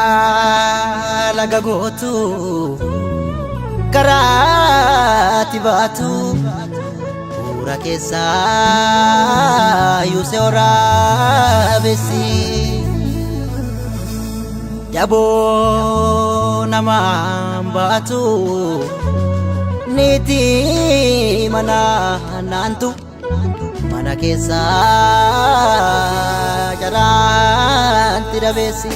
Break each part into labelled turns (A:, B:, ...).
A: Karaa laga gootu karaa tibaatu buura keessaa yuusee waraabessi. Jaboo namaan baatu niitii mana naantu mana keessaa jaraanti dabeessi.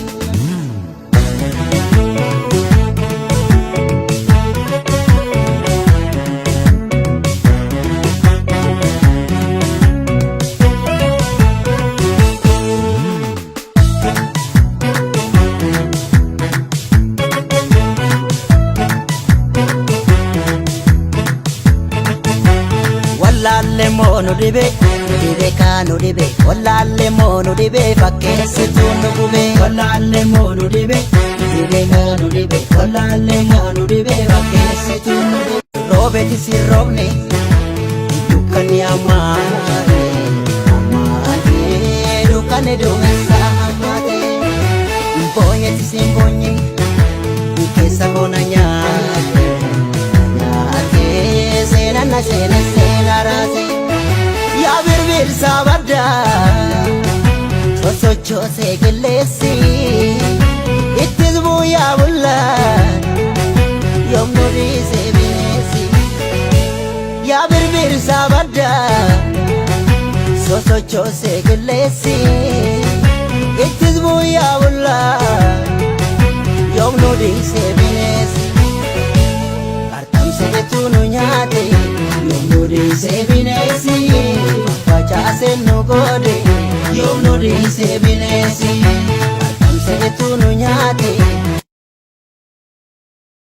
A: Wallaalle moo nu dhibe, nu dhibe kaa nu dhibe. Wallaalle moo nu dhibe, fakkeessituu nu gube. Wallaalle moo nu dhibe, nu dhibe kaa nu dhibe. Wallaalle moo nu dhibe, fakkeessituu nu gube. Roobeeti si roobne dukkanni ammaate ammaate, dukkanni duumessa ammaate. Boonyeeti si boonye keessa koona nyaate nyaate, seenaan na seene seenaa raase. Yaa birbirsa baddaa sosochoosee qilleessi ittis bu'aa bullaa yoom nu dhiisee bineensi. Yaa birbirsa baddaa sosochoosee qilleessi ittis bu'aa bullaa yoom nu dhiisee bineensi. Qarxamseetu nu nyaate yoom nu dhiisee bineensi. Facaasee nu goode yoom nu dhiisee bineensi.